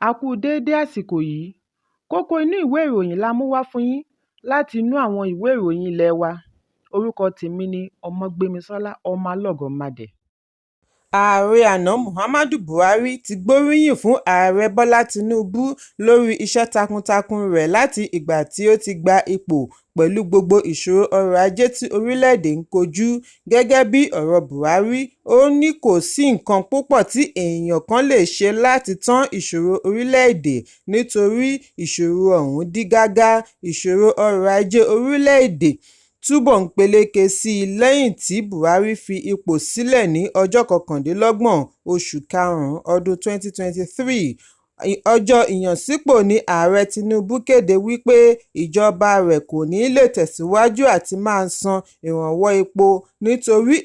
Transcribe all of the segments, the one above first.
A kú déédé àsìkò yìí. Kókó inú ìwé ìròyìn la mú wá fún yín láti inú àwọn ìwé ìròyìn ilé wa. Orúkọ tèmi ni Ọmọgbémisọ́lá Ọmọlọ́gọ̀mádẹ. Ààrẹ àná Muhammadu Buhari ti gbóríyìn fún Ààrẹ Bọ́lá Tinubu lórí iṣẹ́ takuntakun rẹ̀ láti ìgbà tí ó ti gba ipò pẹ̀lú gbogbo ìṣòro ọrọ̀ ajé tí orílẹ̀-èdè ń kojú. Gẹ́gẹ́ bí ọ̀rọ̀ Buhari, ó ní kò sí nǹkan púpọ̀ tí èèyàn kan lè ṣe láti tán ìṣòro orílẹ̀-èdè nítorí ìṣòro ọ̀hún dí gágá. Ìṣòro ọrọ̀ ajé orílẹ̀-èdè túbọ̀ ń peléke sí i lẹ́yìn tí Buhari fi ipò sílẹ̀ ní ọjọ́ 29 oṣù karùn-ún ọdún 2023. Ọjọ́ ìyànsípò ní Ààrẹ Tinubu kéde wípé ìjọba rẹ̀ kò ní lè tẹ̀síwájú àti máa san ìrànwọ́ epo nítorí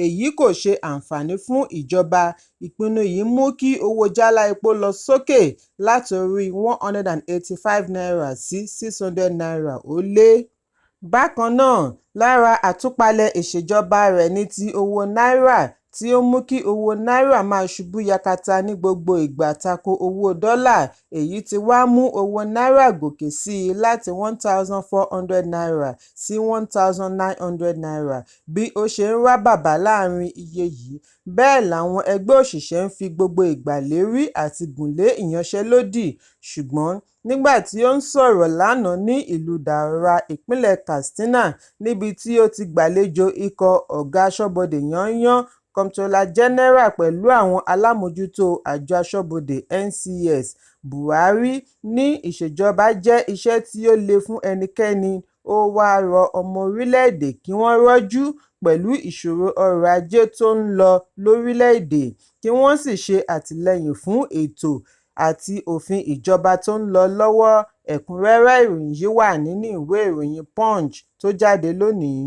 èyí kò ṣe àǹfààní fún ìjọba. Ìpinnu yìí mú kí owó jálá epo lọ sókè látorí ₦185 sí ₦600 ó lé. Bákan náà, lára àtúpalẹ̀ ìṣèjọba rẹ̀ ní ti owó náírà tí ó mú kí owó náírà máa ṣubú yakata ní gbogbo ìgbà tako owó dọ́là, èyí tí wá mú owó náírà gòkè sí i láti ₦1,400 sí ₦1,900 bí ó ṣe ń rábàbà láàrin iye yìí, bẹ́ẹ̀ làwọn ẹgbẹ́ òṣìṣẹ́ ń fi gbogbo ìgbà lérí àti gùnlé ìyanṣẹ́lódì. Ṣùgbọ́n nígbà tí ó ń sọ̀rọ̀ lánàá ní ìlú Daura, ìpínlẹ̀ Katsina, níbi tí ó ti gbàlejò ikọ̀ ọ̀gá aṣọ́bodè yányán Comptroller General pẹ̀lú àwọn alámòójútó àjọ aṣọ́bodè NCS, Buhari ní ìṣèjọba jẹ́ iṣẹ́ tí ó le fún ẹnikẹ́ni. Ó wáá rọ ọmọ orílẹ̀-èdè kí wọ́n rọ́jú pẹ̀lú ìṣòro ọrọ̀ ajé tó ń lọ lórílẹ̀-èdè, kí wọ́n sì ṣe àtìlẹ́yìn fún ètò àti òfin ìjọba tó ń lọ lọ́wọ́. Ẹ̀kúnrẹ́rẹ́ ìròyìn yìí wà nínú ìwé ìròyìn Punch tó jáde lónìí.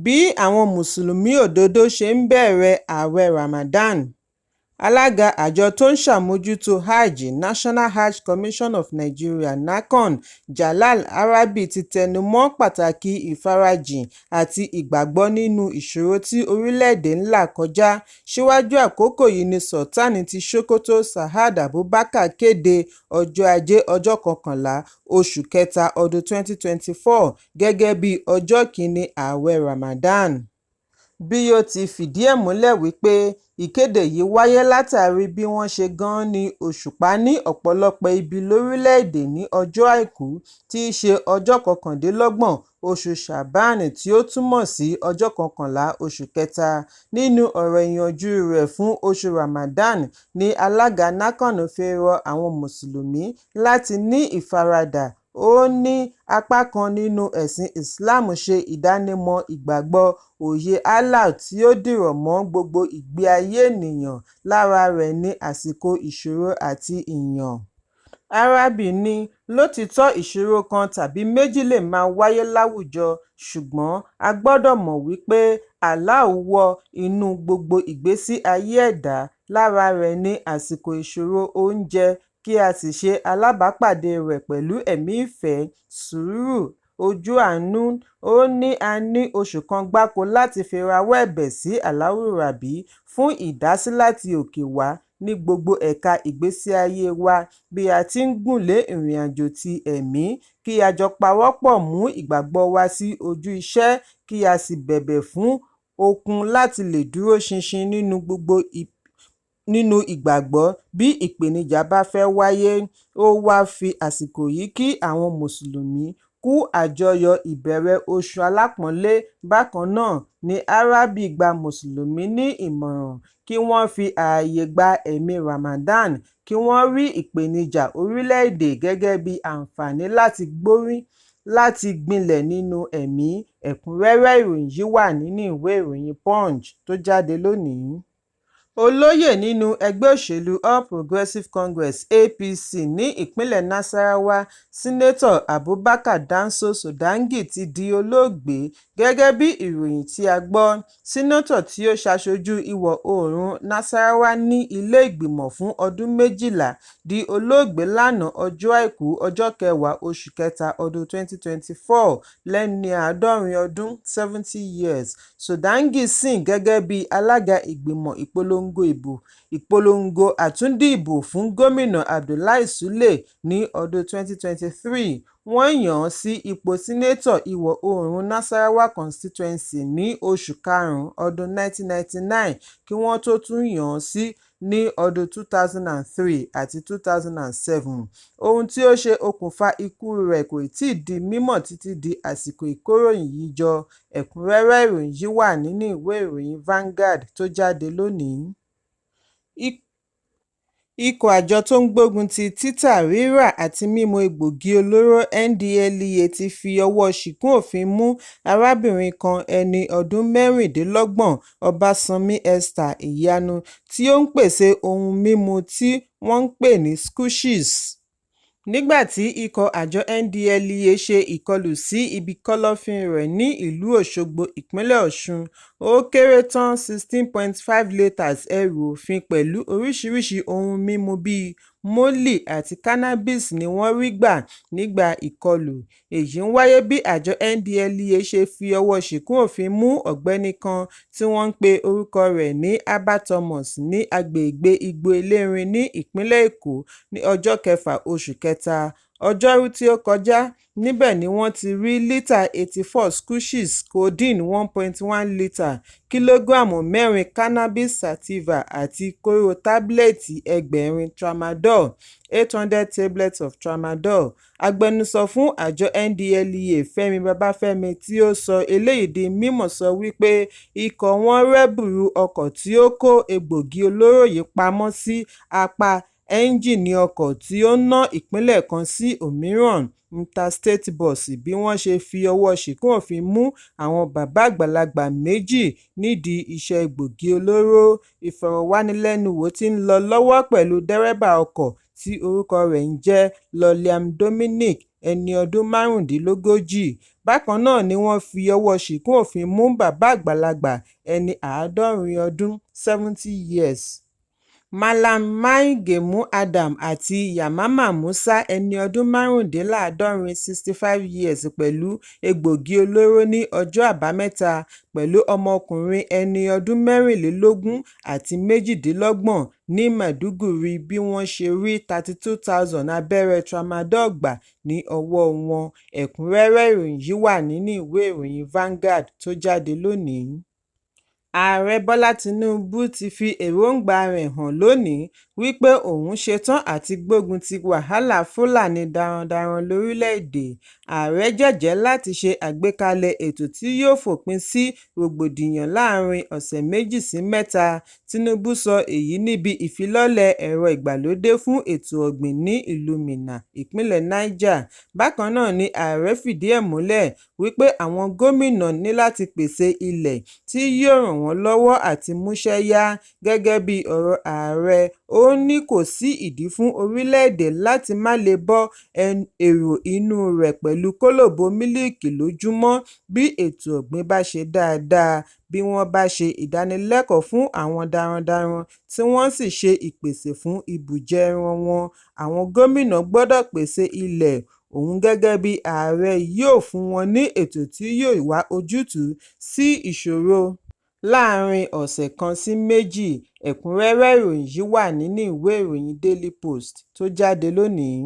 Bí àwọn Mùsùlùmí òdodo ṣe ń bẹ̀rẹ̀ ààwẹ̀ Ramadan. Alága àjọ tó ń ṣàmójútó Hajj, National Hajj Commission of Nigeria (NAHCON), Jalal Arabi ti tẹnu mọ́ pàtàkì ìfarajìn àti ìgbàgbọ́ nínú ìṣòro tí orílẹ̀-èdè ń là kọjá. Síwájú àkókò yìí ni Sultan ti Sokoto Sa'ad Abubakar kéde ọjọ́ Ajé ọjọ́ 11 oṣù kẹta ọdún 2024 gẹ́gẹ́ bí ọjọ́ kìíní ààwẹ̀ Ramadan. Bí ó ti fìdí ẹ̀ múlẹ̀ wípé ìkéde yìí wáyé látàrí bí wọ́n ṣe gánní òṣùpá ní ọ̀pọ̀lọpọ̀ ibi lórílẹ̀-èdè ní ọjọ́ Àìkú tí í ṣe ọjọ́ 29 oṣù Sha'ban tí ó túmọ̀ sí ọjọ́ 11 oṣù kẹta. Nínú ọ̀rọ̀ ìyànjú rẹ̀ fún oṣù Ramadan ni alága NAHCON fi rọ àwọn Mùsùlùmí láti ní ìfaradà. Ó ní apá kan nínú ẹ̀sìn Islam ṣe ìdánimọ̀ ìgbàgbọ́ òye Allah tí ó dìrọ̀ mọ́ gbogbo ìgbé ayé ènìyàn, lára rẹ̀ ní àsìkò ìṣòro àti ìyàn. Arabi ní lótìítọ́ ìṣòro kan tàbí méjì lè máa wáyé láwùjọ, ṣùgbọ́n a gbọ́dọ̀ mọ̀ wípé Allah wọ inú gbogbo ìgbésí ayé ẹ̀dá, lára rẹ̀ ní àsìkò ìṣòro oúnjẹ, kí a sì ṣe alábàápàdé rẹ̀ pẹ̀lú ẹ̀mí ìfẹ́, sùúrù, ojú àánú. Ó ní a ní oṣù kan gbáko láti fi rawọ́ ẹ̀bẹ̀ sí Àláwùrábí fún ìdásí láti òkè wá ní gbogbo ẹ̀ka ìgbésí ayé wa bí a ti ń gùnlé ìrìnàjò ti ẹ̀mí, kí a jọ pawọ́pọ̀ mú ìgbàgbọ́ wa sí ojú ìṣe kí a sì bẹ̀bẹ̀ fún okun láti lè dúró ṣinṣin nínú ìgbàgbọ́ bí ìpèníjà bá fẹ́ wáyé. Ó wáá fi àsìkò yìí kí àwọn Mùsùlùmí kú àjọyọ̀ ìbẹ̀rẹ̀ oṣù alápọ̀nlé. Bákan náà ni Arabi gba Mùsùlùmí ní ìmọ̀ràn kí wọ́n fi ààyè gba ẹ̀mí Ramadan, kí wọ́n rí ìpèníjà orílẹ̀-èdè gẹ́gẹ́ bí àǹfààní láti gbilẹ̀ nínú ẹ̀mí. Ẹ̀kúnrẹ́rẹ́ ìròyìn yìí wà nínú ìwé ìròyìn Punch tó jáde lónìí. Olóyè nínú ẹgbẹ́ òṣèlú All Progressive Congress (APC) ní ìpínlẹ̀ Nasarawa, Seneto Abubakar Danso Sodangi ti di olóògbé. Gẹ́gẹ́ bí ìròyìn tí a gbọ́, Sínátọ̀ tí ó ṣaṣojú Ìwọ̀-oòrùn Nasarawa ní ilé ìgbìmọ̀ fún ọdún 12 di olóògbé lánàá ọjọ́ Àìkú ọjọ́ 10 oṣù kẹta ọdún 2024 lẹ́ni 70 ọdún 70 years. Sodangi sìn gẹ́gẹ́ bí alága ìgbìmọ̀ ìpolongo ìpolongo ìbò ìpolongo àtúndì ìbò fún Gómìnà Abdullahi Sule ní ọdún 2023. Wọ́n yàn án sí ipò Sínétọ̀ Ìwọ̀-oòrùn Nasarawa Constituency ní oṣù karùn-ún ọdún 1999 kí wọ́n tó tún yàn án sí ní ọdún 2003 àti 2007. Ohun tí ó ṣe okùnfà ikú rẹ̀ kò tíì di mímọ̀ títí di àsìkò ìkóròyìn yìí jọ. Ẹ̀kúnrẹ́rẹ́ ìròyìn yìí wà nínú ìwé ìròyìn Vanguard tó jáde lónìí. Ikọ̀ àjọ tó ń gbógun ti títà, rírà àti mímu egbòogi olóró NDLEA ti fi ọwọ́ ṣìnkún òfin mú arábìnrin kan ẹni ọdún 26, Ọbásànmí Esther Ìyanu, tí ó ń pèsè ohun mímu tí wọ́n ń pè ní skuchies. Nígbà tí ikọ̀ àjọ NDLEA ṣe ìkọlù sí ibi kọ́lọ́fín rẹ̀ ní ìlú Òṣogbo, ìpínlẹ̀ Ọ̀ṣun, ó kéré tán 16.5 litres ẹrù òfin pẹ̀lú oríṣiríṣi ohun mímu bíi móòlì àti cannabis ni wọ́n rí gbà nígbà ìkọlù. Èyí ń wáyé bí àjọ NDLEA ṣe fi ọwọ́ ṣìnkún òfin mú ọ̀gbẹ́ni kan tí wọ́n pe orúkọ rẹ̀ ní Abba Thomas ní agbègbè Igbó Ẹlẹ́rìn ní ìpínlẹ̀ Èkó ní ọjọ́ kẹfà oṣù kẹta, Ọjọ́rú tí ó kọjá. Níbẹ̀ ni wọ́n ti rí lítà 84 skuchies codeine 1.1 litre, kìlógíráàmù mẹ́rin cannabis sativa àti kóró tábúlẹ́ẹ̀tì 800 tramadol 800 tablets of tramadol. Agbẹnusọ fún àjọ NDLEA, Fẹ̀mí Babáfẹ́mi, tí ó sọ eléyìí di mímọ̀ sọ wípé ikọ̀ wọn rẹ́bùrú ọkọ̀ tí ó kó egbòogi olóró yìí pamọ́ sí apá ẹ́ńjìnnì ọkọ̀ tí ó ń ná ìpínlẹ̀ kan sí òmíràn interstate bus bí wọ́n ṣe fi ọwọ́ ṣìnkún òfin mú àwọn bàbá àgbàlagbà méjì nídìí iṣẹ́ egbòogi olóró. Ìfọ̀rọ̀wánilẹ́nuwò tí ń lọ lọ́wọ́ pẹ̀lú dẹ́rẹ́bà ọkọ̀ tí orúkọ rẹ̀ ń jẹ́ Loliam Dominic, ẹni ọdún 35. Bákan náà ni wọ́n fi ọwọ́ ṣìnkún òfin mú bàbá àgbàlagbà ẹni 70 ọdún 70 years Mallam Mai Gemu Adam àti Yamama Musa, ẹni ọdún 75 65 years pẹ̀lú egbòogi olóró ní ọjọ́ Àbámẹ́ta pẹ̀lú ọmọkùnrin ẹni ọdún 24 àti 28 ní Maiduguri bí wọ́n ṣe rí 32,000 abẹ́rẹ́ tramadol gbà ní ọwọ́ wọn. Ẹ̀kúnrẹ́rẹ́ ìròyìn yìí wà nínú ìwé ìròyìn Vanguard tó jáde lónìí. Ààrẹ Bọ́lá Tinubu ti fi èròńgbà rẹ̀ hàn lónìí wípé òun ṣetán àti gbógun ti wàhálà Fúlàní darandaran lórílẹ̀-èdè. Ààrẹ jẹ́jẹ̀ẹ́ láti ṣe àgbékalẹ̀ ètò tí yóò fòpin sí rògbòdìyàn láàárín ọ̀sẹ̀ méjì sí mẹ́ta. Tinubu sọ èyí níbi ìfilọ́lẹ̀ ẹ̀rọ ìgbàlódé fún ètò ọ̀gbìn ní ìlú Minna, ìpínlẹ̀ Niger. Bákan náà ni ààrẹ fìdí ẹ̀ múlẹ̀ wípé àwọn gómìnà ní láti pèsè ilẹ̀ tí yóò ràn wọ́n lọ́wọ́ àti múṣẹ́ yá. Gẹ́gẹ́ bí ọ̀rọ̀ ààrẹ, ó ní kò sí ìdí fún orílẹ̀-èdè láti má lè bọ́ èrò inú rẹ̀ pẹ̀lú kólòbó mílíìkì lójúmọ́ bí ètò ọ̀gbìn bá ṣe dáadáa, bí wọ́n bá ṣe ìdánilẹ́kọ̀ọ́ fún àwọn darandaran tí wọ́n sì ṣe ìpèsè fún ibùjẹ ẹran wọn. Àwọn gómìnà gbọ́dọ̀ pèsè ilẹ̀, òun gẹ́gẹ́ bí ààrẹ yóò fún wọn ní ètò tí yóò wá ojútùú sí ìṣòro láàárín ọ̀sẹ̀ kan sí méjì. Ẹ̀kúnrẹ́rẹ́ ìròyìn yìí wà nínú ìwé ìròyìn Daily Post tó jáde lónìí.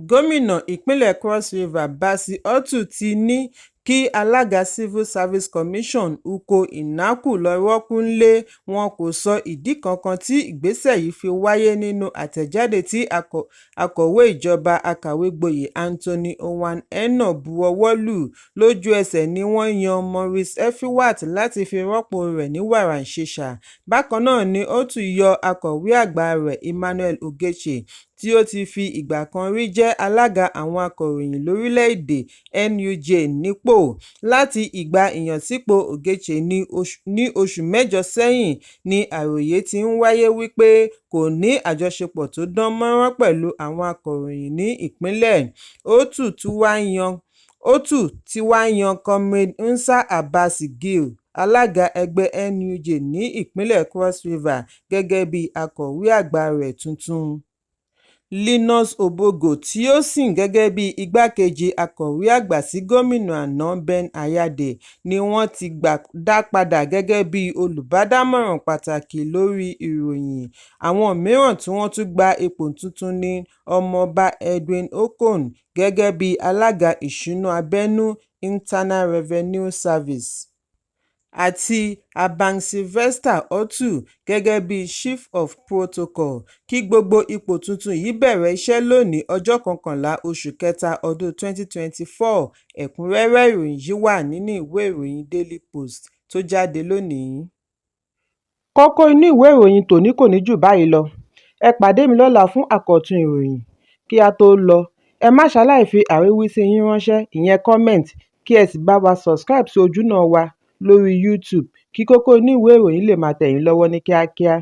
Gómìnà ìpínlẹ̀ Cross River Bassey Ortu ti ní kí alága Civil Service Commission Uko Inaku lọ́ọ́ rọ́ọ̀kùn nílé. Wọn kò sọ ìdí kankan tí ìgbésẹ̀ yìí fi wáyé nínú àtẹ̀jáde tí akọ̀wé ìjọba akàwégboyè Anthony Owhanneno buọwọ́ lù. Lójú-ẹsẹ̀ ni wọ́n yan Maurice Effiwatt láti fi rọ́pò rẹ̀ ní wàràǹsesà. Bákan náà ni Ortu yọ akọ̀wé àgbà rẹ̀ Emmanuel Ogechie, tí ó ti fi ìgbà kan rí jẹ́ alága àwọn akọ̀ròyìn lórílẹ̀-èdè NUJ nípò. Láti ìgbà ìyànsípò Ogechie ní oṣù mẹ́jọ sẹ́yìn ni àròyé ti ń wáyé wípé kò ní àjọṣepọ̀ tó dán mọ́rán pẹ̀lú àwọn akọ̀ròyìn ní ìpínlẹ̀. Ortu tí wàá yan Comrade Nsa Abasi Gill, alága ẹgbẹ́ NUJ ní ìpínlẹ̀ Cross River, gẹ́gẹ́ bí akọ̀wé àgbà rẹ̀ tuntun. Linus Ọ̀bọ̀gọ́ tí ó sìn gẹ́gẹ́ bí igbákejì akọ̀wé àgbà sí gómìnà àná Ben Ayáde ni wọ́n ti dá padà gẹ́gẹ́ bí olùbádámọ̀ràn pàtàkì lórí ìròyìn. Àwọn mìíràn tí wọ́n tún gba ipò tuntun ní Ọmọọba Edwin Okon gẹ́gẹ́ bí alága ìṣúná abẹ́nú Internal Revenue Service àti Abang Sylvester Ortu gẹ́gẹ́ bí Chief of Protocol. Kí gbogbo ipò tuntun yìí bẹ̀rẹ̀ iṣẹ́ lónìí ọjọ́ kọkànlá oṣù kẹta ọdún 2024. Ẹ̀kúnrẹ́rẹ́ ìròyìn yìí wà nínú ìwé ìròyìn Daily Post tó jáde lónìí. Kókó inú ìwé ìròyìn tòní kò ní jù báyìí lọ. Ẹ pàdé mi lọ́la fún àkọ́tún ìròyìn. Kí á tó lọ, ẹ má ṣaláì fi àríwísí yín ránṣẹ́, ìyẹn comment, kí ẹ sì bá wa subscribe sí ojúnà wa lórí YouTube kí kókó inú ìwé ìròyìn lè máa tẹ̀ yín lọ́wọ́ ní kíákíá.